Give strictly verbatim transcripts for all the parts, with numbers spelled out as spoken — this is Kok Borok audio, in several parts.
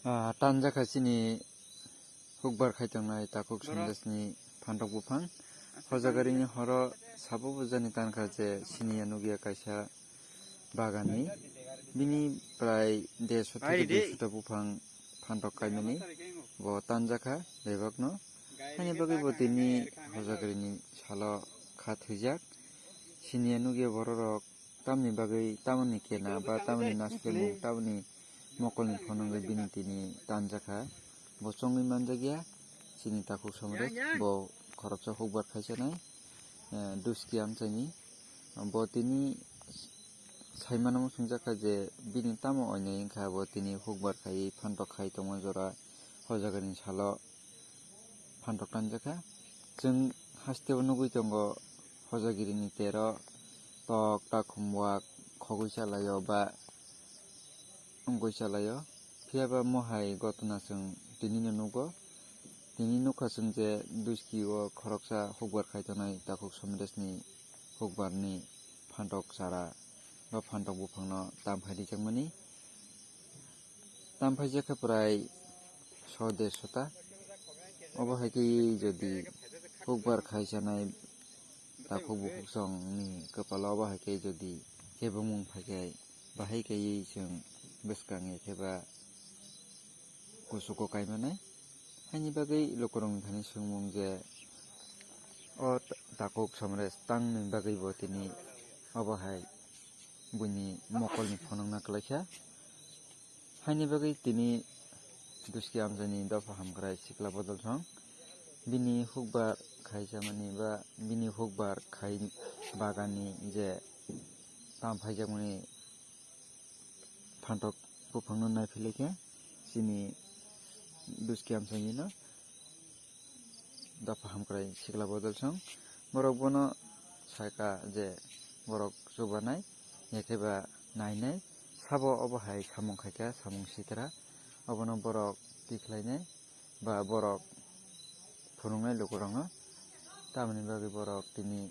Ah, tanjakha chini hukbar khai tongnai takhuk Borok. Sandesni phantok buphang. Hojagarini horo sabo bujani tankha je siniya nukya kaisa baganni. Bini prai dershota Ai, tei di. Duishota buphang phantok kaimani bo tanjakha bebakno. Hani bagwi bo tini hojagarini salo kha thwijak. Siniya nukya bororok tamni bagwi tamoni kena ba tamoni naslemung, tamoni mokolni phonogwi bini tini tanjakha. Bo chongwi manjakya, chini takhuk Somres, bo khoroksa hukbar khaisanai, eh, Duski amchaini. Bo tini saimano swngjakha je bini tamo oinai wngkha, bo tini hukbar khaiwi phantok khai tongma jora hojagani salo phantok tanjakha. Chwng hasteo nugwi tongo, hojagirini tero tok, takhum, wak khogwi chalaio ba wngwi chalaio. Phiya ba mohai gotona chwng tinino nugo. Tini nukha chwng je Duski o khoroksa hukbar khai tongnai takhuk Somresni hukbarni phantok chara ba phantok buphangno tam phai rijakmani. Tam phaijakha prai so dershota. Obo hai khe jodi hukbar khaisanai takhuk bukhuk songni kwpalo obo hai khe jodi kebengmung phai khe bahai kaiwi chwng bwskang ya khe ba kuchugo kaimanai. Haini bagwi lukurokni thani swngmung je o ta-, takhuk Somres tangni bagwi bo tini obo hai buini mokolni phonogna kwlaikha. Haini bagwi tini Duski amchaini dopha hamkrai sikla bodol song bini hukbar khaijakmani ba bini hukbar khai baganni je tam phaijakmani phantok buphangno naiphilaikha chini Duski amchaini no. Dopha hamkrai sikla bodol song. Borok bono saikha je borok chubanai, ya khe ba nainai. Sabo obo hai samung khaikha, samung sitra. Obono borok tikhlainai ba borok phunuknai lukurokno. Tamoni bagwi borok tini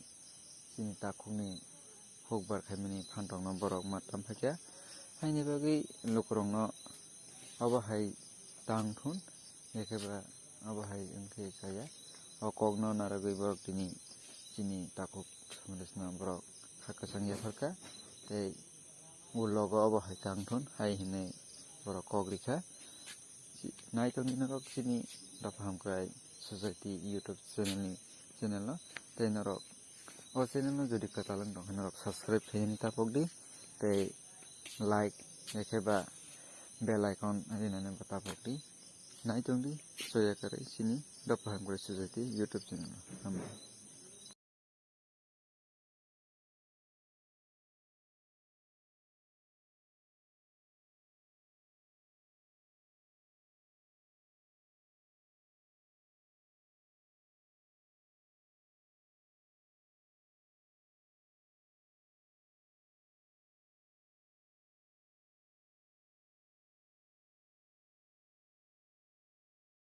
chini takhukni hukbar khaimani phanrokno borok ma tam phaikha. Haini bagwi lukurokno obo hai tang thun, ya khe ba obo hai wngkhe chaya. O kokno narwgwi borok tini chini takhuk Somresno borok kha kwchang yapharkha, tei ulogo obo hai tang thun hai hinwi borok kok rikha. Naitokni norok chini Dopha Hamkrai Society YouTube channel ni channel no, tei norok o channel no jodi kwtal wng tong khe norok subscribe khainani tapok di, tei like, ya khe ba bell icon rinani bo tapok di. Naitong di, soya kwrwi chini Dopha Hamkrai Society YouTube channel no. Hambai.